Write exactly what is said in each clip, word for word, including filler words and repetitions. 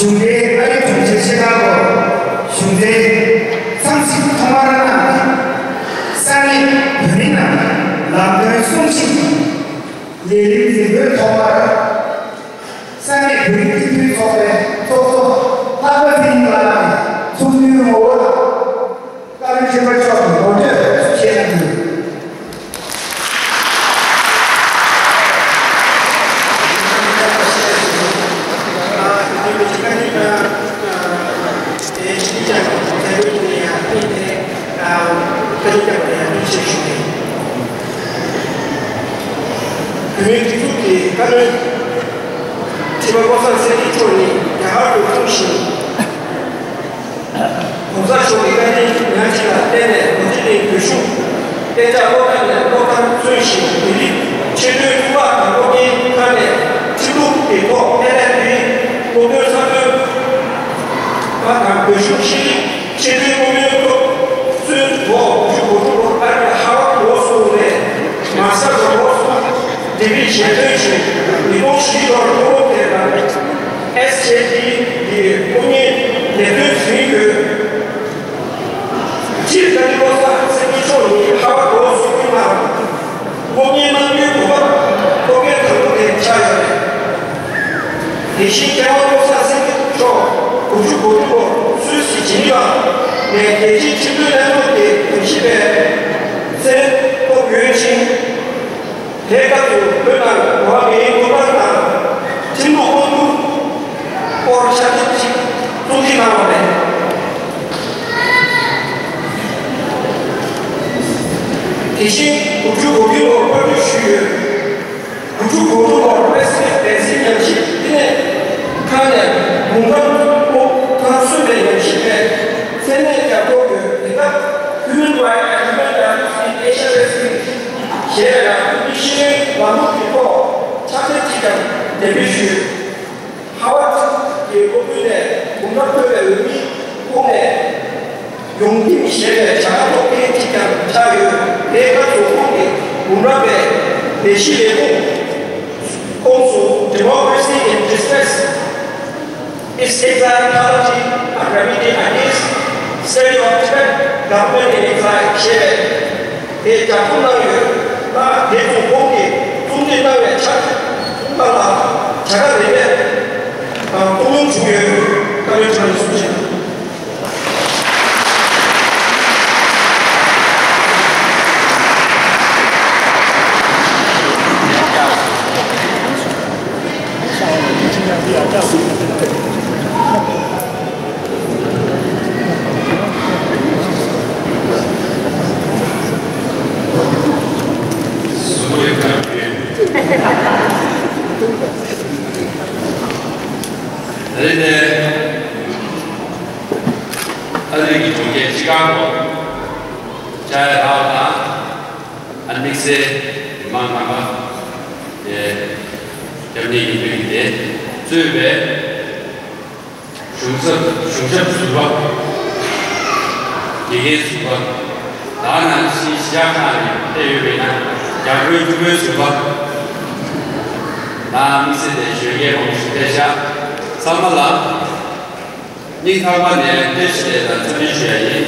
གཞུང་འབྲེལ་ཨ་རིའི་དྲུང་ཆེ་ཤི་ཀ་གོ་གཞུང་འབྲེལ་འཚམས་གཟིགས་ཐོག་མར་གནང་སྟེ། ས་གནས་བོད་མི་རྣམས་ལམ་སྟོན་གསུང་བཤད་ཀྱིས་ལས་རིམ་འདི་པོའི་ཐོག་མར། ས་གནས་བོད་རིགས་སྤྱི་མཐུན་ཚོགས་པའི་ཚོགས་གཙོ་ལྷག་པ་ཚེ་རིང་ལགས་ནས་ཚོགས་འདུའི་ངོ་བོ་དང་། བཀའ་བློན་ཁྲི་པ་མཆོག་གིས་ངོ་སྤྲོད་ཞུས་གནང་རྒྱུ། བོད་མིའི་སྒྲིག་འཛུགས་ཀྱི་བཀའ་བློན་ཁྲི་པ་བློ་བཟང་སེང་གེ་མཆོག་ནས་རྒྱ་གར་དུ་འཁྲུངས་ཤིང་། ༸གོང་ས་མཆོག་གི་བཀའ་དྲིན་ཉག་གཅིག་ལ་བརྟེན་ནས་རྡོ་རྗེ་གླིང་བོད་གཞུང་གཏན་འཇགས་སློབ་གྲྭ་ནས་སློབ་མཐར་སོན་ཞིང་། མི་རིགས་ཆེས་མཐོའི་ཚོགས་པ་དང་སློབ་གཉེར་ཁང་ནས་ཁྲིམས་ལུགས་ཀྱི་ཐོག་ཨེལ་ཨེལ་བི་སློབ་སྟོན་ས་ཚོད་པ་དང་། བོད་གཞུང་ཤེས་རིག་ཆེས་མཐོའི་སློབ་ཡོན་སློབ་གསོའི་ཐོག་དགུ་བཅུ་གོ་དྲུག་ལོར་ཨ་རིའི་ཧ་ཝར་ཌི་ལོ་སྐུལ་ནས་མ་སྟར་ལོ་འགྲེམས་སྤེལ་ཞལ་འདོན་ཞིང་། ཉིས་སྟོང་བཞི་ལོར་ཡུ་རོབ་དེ་དང་ཨེས་ཇེ་ཌི་གི་སློབ་གཉེར་ལས་དོན་ཟིན་ཡོད། སྤྱིར་བཀའ་བློན་བློ་བཟང་སེང་གེ་མཆོག་ནི་ཧ་ཝར་ཌི་ལོ་སྐུལ་ནང་སློབ་གཉེར་གནང་རྒྱུའི་གོ་སྐབས་ཐོབ་མཁན་དང་པོ་དེ་ཆགས་ཡོད་རེད། དེ་བཞིན་རྒྱལ་བ་བློ་བཟང་སེང་གེ་མཆོག་དགུ་བཅུ་གོ་དྲུག་ལོར་སུད་སི་ཇི་ནི་ཝ་ནས་རྒྱལ་སྤྱིའི་ཁྲིམས་དཔོན་ལྷན་ཚོགས་ཀྱི་ཉམས་ཞིབ་པའི་མཚན་ཐོབ་ཡོད་ཅིང་། དེའི་སྐབས་སུ་བོད་ནང་འགྲོ་བ་མིའི་ཐོབ་ཐང་དང་ཁྲིམས་ལུགས་དབང་སྒྱུར་སྐོར་ཕྱག་དེབ་ཅིག་རྩོམ་སྒྲིག་གནང་བ་རེད། དེ་བཞིན་དགུ་བཅུ་གོ་བདུན་ལོར་པར་སྐྲུན་ཞུས་ཡོད། དགུ་བཅུ་གོ་དྲུག་ལོར་པེ་སི་ཕིག་བདེ་སྲུང་ཉམས་ཞིབ་བསྟི་གནས་ཁང་ནས་གུང་ཁྲན་ཏང་སྲོལ་བའི་ཉམས་ཞིབ་པའི་མཚན་གནས་ཀྱང་ཐོབ་ཡོད། དེ་སྐབས་Human Rights and Human Values in Asia Pacific ཞེས་པའི་ནང་བོད་མིའི་ཤེས་ཡོན་ལམ་ལུགས་ཀྱི་ཐོག་ཕྱག་དེབ་ཅིག་ཀྱང་འགྲེམས་སྤེལ་ཞུས་ཡོད། ཧ་ཝར་ཌི་གི་སློབ་ཁུལ་ནས་གུང་ཁྲན་ཐོན་པའི་འོས་མིའི་ཁོངས་ནས། ཡོང་ཁྱིམ་ཞེས་པའི་བྱ་དགའ་ཐོབ་མཁན་གཅིག་ཀྱང་ཆགས་ཡོད། དེའི་སྐབས་སུ་ཁོང་གིས་གུང་ཁྲན་པའི་ལས་གཞི་ལས་ཁུངས་ཁོངས་སུ་Democracy in Distress, Its Exile Policy, A Remedy Against State of Tibet Government in Exile ཞེས་པའི་དེ་བརྒྱུད་གཏོང་གནང་ཡོད། ད་དེ་ཚོ་ཁོང་གིས་རྩོམ་སྒྲིག་གནང་བའི་ཕྱག་དེབ་ཁོང་ཏང་ལ་བྱ་དགའ་རིམ་པས་གཏོང་མྱོང་བྱུང་ཡོད། བཀའ་བློན་ཁྲི་པ་ནས་གསུང་བཤད། ཨ་རི་ནས་ཨ་རི་གི་གྲོང་ཁྱེར་ཅི་ཀ་གོ་ཅ་ཡ་ཐའོ་དང་ཨ་དམིགས་བསལ་མི་མང་རྣམ་པ་དེ་སྐྱབས་གནས་ཡིན་པའི་དེ་གཙོས་པའི་གཞུང་ཚབ་གཞུང་ཞབས་ཟུར་པ། དགེ་རྒན་ཟུར་པ། ད་ནང་བཞིན་གཞིས་ཆགས་ཁག་ནས་ཕེབས་ཡོད་པས་ན་རྒྱ་བོད་ཕྲུ་གུའི་ཟུར་པ། ད་དམིགས་བསལ་དེ་གཞོན་སྐྱེས་མང་པོ་ཞིག་ཕེབས་ཤག་ཚང་མ་ལ་སྙིང་ཐག་པ་ནས་བཀྲ་ཤིས་བདེ་ལེགས་དང་འཚམས་འདྲི་ཞུ་ཡ་ཡིན།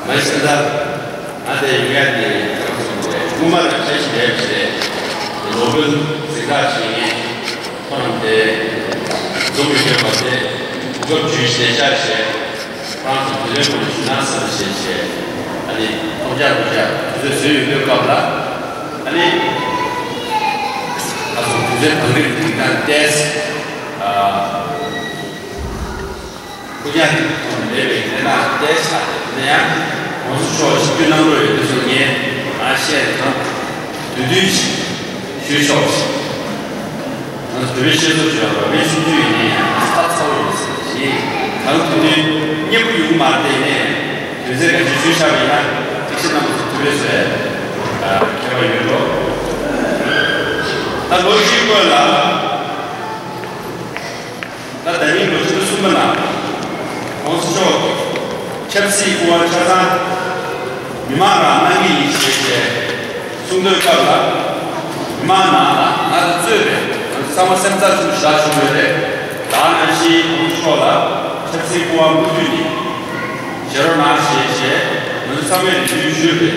མ་གཞི་ད་ང་དེ་ཡུལ་ཡ་དེ་སྐྱབས་སུ་རེད། སྔོན་མ་ལ་བཀྲ་ཤིས་བདེ་ལེགས་ཞེས་ནོ་བེལ་གཟེངས་རྟགས་ཞེས་ངས་ཁོ་རང་དེ་རྫོང་གི་སྐྱོན་པ་དེ་གོ་སྐབས་ཇུས་གཞི་ལས་བཅར་ཞེས་ཁོ་རང་ཚོ་དུས་ཚོད་ཁོ་ནས་ཞུ་ན་བསམ་ཞེས་བྱས། ཨ་ནི་ཐོབ་རྒྱག་ཐོབ་རྒྱག་དུས་ཚོད་བཟོས་ཡོད་པའི་སྐབས་ལ་ཨ་ནི་ང་ཚོ་དུས་ཚོད་གང་རིགས་འགྲིག་ན་ཏེས། ཨ། སྐུ་ཉག་གི་ཐོག་ནས་མེད་པའི་དེ་ན་བལྟས་ཆགས་ཏེ། དེ་ནས་ཡང་༸གོང་ས་མཆོག་ཞིབ་འཇུག་གནང་རོགས་ཡོད་དུས་སུ་ངས་ང་བཤད་ནས་གང་དུས་དུས་ཞུས་ཆོག་ཞིག་ང་ཚོ་བོད་པའི་བཤད་སྲོལ་བྱུང་བ་ར་བའི་ཆུང་ཆུང་ཡིན་ནའི་ཡང་ཁ་ཚ་བོ་ཡིན་ཟེར་ཞིང་། གང་དུས་དུས་སྙན་པོ་ཡོང་མ་རེད། དེ་ནས་དོན་ཚན་ག་ཚོད་ཞུས་བཞག་པ་ཡིན་ན་ཐུགས་རྗེ་གནང་དགོས་སུ་ཐུགས་རེ་ཟེར་ཁྱད་པར་ཡོད་འགྲོ། ད་ལོ་གཅིག་སྔོན་ལ། ད་ད་རིང་ལོ་ཆེན་པོ་གསུམ་པ་ནང་༸གོང་ས་མཆོག་ཆབ་སྲིད་སྐུ་དབང་ཆ་ཚང་མི་མང་རང་གནང་གི་ཡིན་ཞེས་ གསུང་དོན་སྐབས་ལ། མི་མང་ནང་ལ་ང་ལ་གཙོས་པའི་ང་ཚོ་ཚང་མ་སེམས་རྩ་ཆེན་པོ་ཞིག་བཞག་བྱུང་ཡོད་རེད། ད་ནང་བཞིན་ང་ཚོ་ཕྱོགས་ལ་ཆབ་སྲིད་སྐུ་དབང་མུ་མཐུད་ནས་བཞེས་རོགས་གནང་ཞེས་བྱས་ང་ཚོ་ཚང་མས་རེ་འདུན་ཞུས་པས།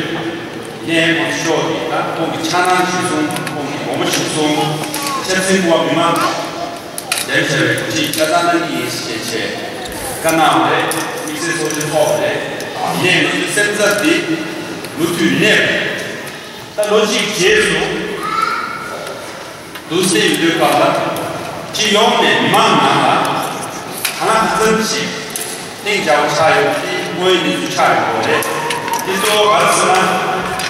ངས་ང་ཚོ་ཕྱོགས་ཀྱི་ད་ཁོང་གི་འཆར་སྣང་གཞིར་བཟུང་ཁོང་གི་དགོངས་པ་གཞིར་བཟུང་ཆབ་སྲིད་སྐུ་དབང་མི་མང་དེ་བྱས་པའི་གོ་སྒྲིག་ཆ་ཚང་གནང་གི་ཡིན་ཞེས་བྱས་བཀའ་གནང་བ་རེད། དམིགས་བསལ་ཚོགས་ཆེན་ཚོགས་པ་རེད། ཡིན་ནའི་ང་ཚོའི་སེམས་རྩ་འདི་མུ་མཐུད་གནས་པ་རེད། ད་ལོ་གཅིག་རྗེས་སུ་འདུག་སེ་ཡོད་དུས་སྐབས་ལ་སྤྱི་ཡོངས་ནས་མི་མང་ནང་ལ་གང་ལ་གང་འཚམ་ཞིག་གཏིང་ཇག་པོ་ཆགས་ཡོད་པ་དེ་དངོས་ཡོད་གནས་ཚུལ་ཆགས་ཡོད་པ་རེད། དེ་གཙོ་བོ་ག་རེ་ཟེར་ན་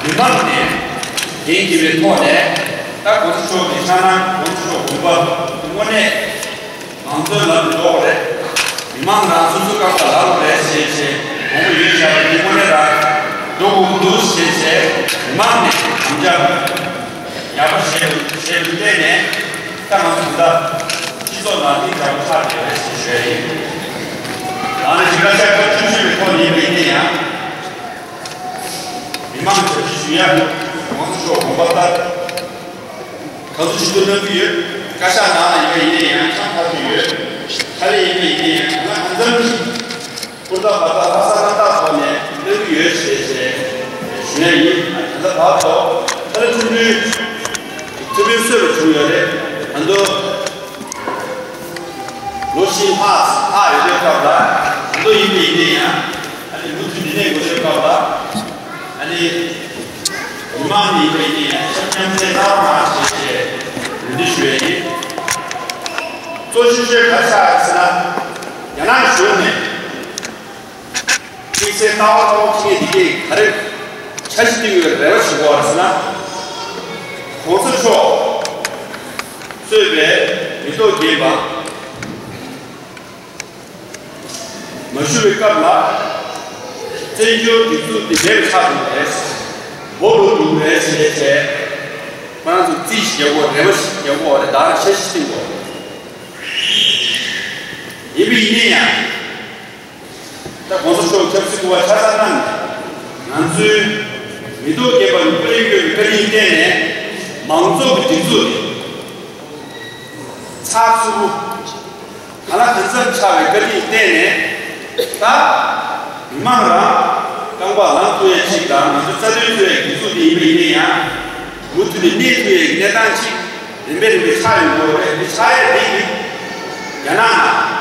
མི་མང་ནས་འགན་འཁྱེར་བའི་ཐོག་ནས་ད་གོང་ས་མཆོག་གི་འཆར་སྣང་གོང་ས་མཆོག་དགོངས་པ་དངོས་གནས་མང་གཙོའི་ལམ་དུ་འགྲོ་བ་རེད། མི་མང་རང་སོ་སོའི་སྐབས་ལ་ལབ་དགོས་རེད་ཞེས་བྱས་དགོངས་པ་ཡོད་བཞག་པ་འདི་དངོས་གནས་རང་འགྲོ་དགོས་ཀྱི་འདུག་ཞེས་བྱས་མི་མང་ནས་དམ་བཅའ་ཡག་པོ་བྱས་བྱས་པའི་སྟེང་ནས་ད་ང་ཚོ་ད་སྤྱི་ཚོགས་ནང་གཏིང་ཟབ་པོ་ཆགས་བསྡད་ཡོད་རེད་ཞེས་ཞུ་ཡ་ཡིན། ད་ནི་ཞིག་བཀའ་ཤག་སྐབས་བཅུ་བཞི་པའི་ཐོག་ནས་ཡིན་པ་ཡིན་ན་ཡང་མི་མང་གི་ཞབས་ཕྱི་ཞུ་ཡ་གོང་ས་མཆོག་དགོངས་པ་ལྟར། ག་ཚོད་ཞིག་ཏུ་གནང་གི་ཡོད། བཀའ་ཤག་ནང་ལ་ཡིན་པ་ཡིན་ན་ཡང་ཆང་ཐག་ཆོད་ཡོད། ཕྱག་ལས་ཡིན་པ་ཡིན་ན་ཡང་གང་ལ་གང་འཚམ་ཞིག་ཧུར་ཐག་འབད་ཐག་ལྷག་བསམ་རྣམ་དག་ཐོག་ནས་གནང་གི་ཡོད་ཞེས་ཞེས་ཞུ་ཡ་ཡིན། ད་ལྟ་བར་དུ་ཐ་ལ་ཁྲིམས་མཐུན་ཐུགས་ཕན་གསོས་པ་བྱུང་ཡོད་རེད། ད་དུང་ལོ་བཞི་ལྷག་ལྷག་ཡོད་པའི་སྐབས་ལ་ད་དུང་ཡིན་པ་ཡིན་ན་ཡང་ཨ་ནི་མུ་མཐུད་ནས་གནས་དགོས་པའི་སྐབས་ལ། ཨ་ནི། མི་མང་ནས་ཡིན་པ་ཡིན་ན་ཡང་ཆབ་མཉམ་ལས་སྣ་མང་བྱས་ཏེ་རེ་འདུན་ཞུ་ཡ་ཡིན། གཙོ་ཆེ་ཤོས་ག་རེ་ཆགས་ཟེར་ན། རྒྱ་ནག་གཞུང་ནས་དམིགས་བསལ་ལྟ་བ་ལྟ་བ་ཁྱི་ངན་འདི་གས་ག་རེ་འཆར་གཞི་བཏིང་ཡོད་རེ་བ་ཞིག་གོ་བ་ཟེར་ན། གོང་ས་མཆོག་གཙོས་པའི་མི་ཐོག་རྒྱས་པ། མ་ཞུ་བའི་སྐབས་ལ། བཙན་བྱོལ་སྒྲིག་འཛུགས་འདི་མེད་པ་ཆགས་འགྲོ་རེད། སྦོ་ལོ་འགྲོ་རེད་ཞེས་བྱས། ཁོ་རང་ཚོ་རྩིས་ཤིག་རྒྱག་དགོས་རེ་བ་ཞིག་རྒྱག་དགོས་རེད། ད་རེ་འཆར་གཞི་བཏིང་དགོས། ཡིན་པ་ཡིན་ན་ཡང་། ད་གོང་ས་མཆོག་ཆབ་སྲིད་སྐུ་དབང་ཆ་ཚང་གནང་ནས། ང་ཚོའི་མི་ཐོག་རྒྱས་པ་ནི་ཀུན་གླེང་བཀོད་པའི་བཀའ་དྲིན་བརྟེན་ནས། མང་གཙོ་གི་སྒྲིག་འཛུགས་འདི། ཚགས་ཚུད་པོ། གང་ལ་གང་འཚམ་ཆགས་པའི་བཀའ་དྲིན་བརྟེན་ནས། ད། མི་མང་རང་རྐང་པ་ལངས་ཐུབ་ཡས་ཅིག་དང་ང་ཚོའི་རྩ་དོན་རྩོད་ཡས་དུས་ཚོད་དེ་ཡིན་པ་ཡིན་ན་ཡང་། མུ་མཐུད་ནས་གནས་ཐུབ་ཡས་ཀྱི་གནས་སྟངས་ཅིག་རིམ་པས་རིམ་པས་ཆགས་ཡོང་གི་ཡོད་རེད། དེ་ཆགས་ཡས་དེ་ཡིན། རྒྱ་ནག་ནང་།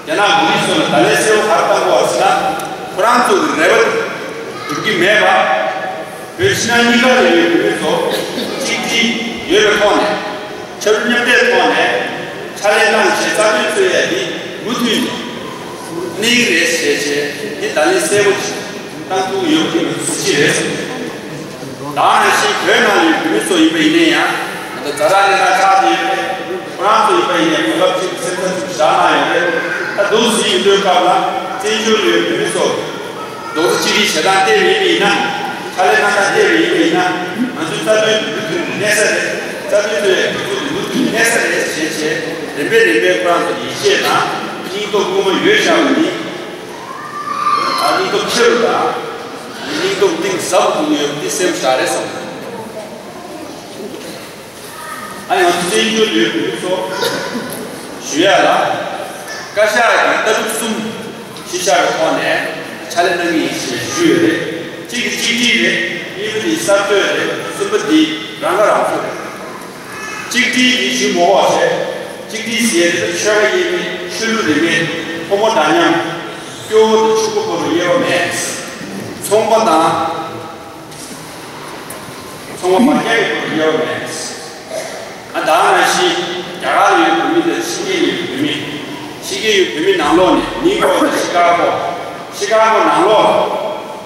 རྒྱ་ནག་མི་རིགས་ཚོ་ལ་བརྡ་ལན་གསལ་པོ་ག་རེ་བཏང་དགོས་པ་ཟེར་ན། ཁོ་རང་ཚོ་གི་རེ་བ་འགྲུབ་ཀྱི་མེད་པ། བོད་ཕྱི་ནང་གཉིས་ཀ་ལ་ཡོད་བོད་མི་ཚོ་གཅིག་སྒྲིལ་ཡོད་པའི་ཐོག་ནས་ཆབ་སྲིད་མཉམ་འབྲེལ་ཐོག་ནས་ཕྱག་ལས་གནང་བྱས་རྩ་དོན་རྩོད་ཡ་འདི་མུ་མཐུད་ནས་གནས་ཀྱི་རེད་ཟེར་བྱས་འདི་བརྡ་ལན་གསལ་པོ་ཞིག་བཏང་ཐུབ་ཡོད་ཀྱི་མི་ཚོ་གཅིག་རེད། ད་ནང་བཞིན་བོད་ནང་ཡོད་བོད་མི་ཚོ་ཡིན་པ་ཡིན་ན་ཡང་ད་ལྟ་ཛ་དྲག་གནས་སྟངས་ཆགས་བསྡད་ཡོད་རེད། ཁོ་རང་ཚོ་ཡིན་པ་ཡིན་ན་གོ་སྐབས་ཅིག་སེམས་འཚབ་ཅིག་བཞག་གནང་ཡོད་རེད། ད་འདུག་ཟིན་ཡོད་དུས་སྐབས་ལ་བཙན་བྱོལ་ཡོད་བོད་མི་ཚོ་རྡོག་རྩ་གཅིག་སྒྲིལ་བྱེད་སྟངས་བལྟས་པ་ཡིན་པ་ཡིན་ན། ཕྱག་ལས་གནང་སྟངས་བལྟས་པ་ཡིན་པ་ཡིན་ན། ང་ཚོའི་རྩ་དོན་དེ་མུ་མཐུད་གནས་ས་རེད། རྩ་དོན་དེ་མུ་མཐུད་གནས་ས་རེད་ཞེས་བྱས་རིམ་པས་རིམ་པས་ཁོ་རང་ཚོ་ཡིད་ཆེས་དང་སྙིང་སྟོབས་སྔོན་མ་ཡོད་བཞག་པ་ནི། ཨ་སྙིང་སྟོབས་ཆེ་རུ་དང་། སྙིང་སྟོབས་གཏིང་ཟབ་ཏུ་ཡོད་པ་འདི་སེམས་ཤར་རེད་བསམ། ཨ་ཡང་བཙན་བྱོལ་ཡོད་དུས་སོ། ཞུ་ཡ་ལ། བཀའ་ཤག་གིས་ལྟ་གྲུབ་གསུམ་གཞི་བཞག་པའི་ཐོག་ནས་ཕྱག་ལས་གནང་གི་ཡིན་ཞེས་ཞུས་ཡོད་རེད། གཅིག་གིས་གཅིག་སྒྲིལ་རེད། གཉིས་པ་དེ་གསར་གཏོད་རེད། གསུམ་པ་དེ་རང་ཁ་རང་གསོ་རེད། གཅིག་སྒྲིལ་གྱི་ཞུ་མོ་བ་བྱས། གཅིག་སྒྲིལ་ཟེར་ཏེ་ཆོལ་ཁ་དབྱེ་མེད། ཆོས་ལུགས་རིས་མེད། ཕོ་མོ་འདྲ་མཉམ། སྐྱོ་བོ་དང་ཕྱུག་པོ་བར་དུ་དབྱེ་བ་མེད། ཚོང་པ་དང་། ཚོང་པ་མ་རྒྱག་གི་བར་དུ་དབྱེ་བ་མེད། ཨ་ད་ནང་བཞིན་རྒྱ་གར་ལ་ཡོད་བོད་མི་དང་ཕྱི་རྒྱལ་ཡོད་བོད་མི། ཕྱི་རྒྱལ་ཡོད་བོད་མི་ནང་ལོགས་ནས་ནིའུ་ཡོག་དང་ཤི་ཀ་གོ། ཤི་ཀ་གོ་ནང་ལོགས་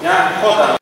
ལ་ཡང་ཁོ་དང་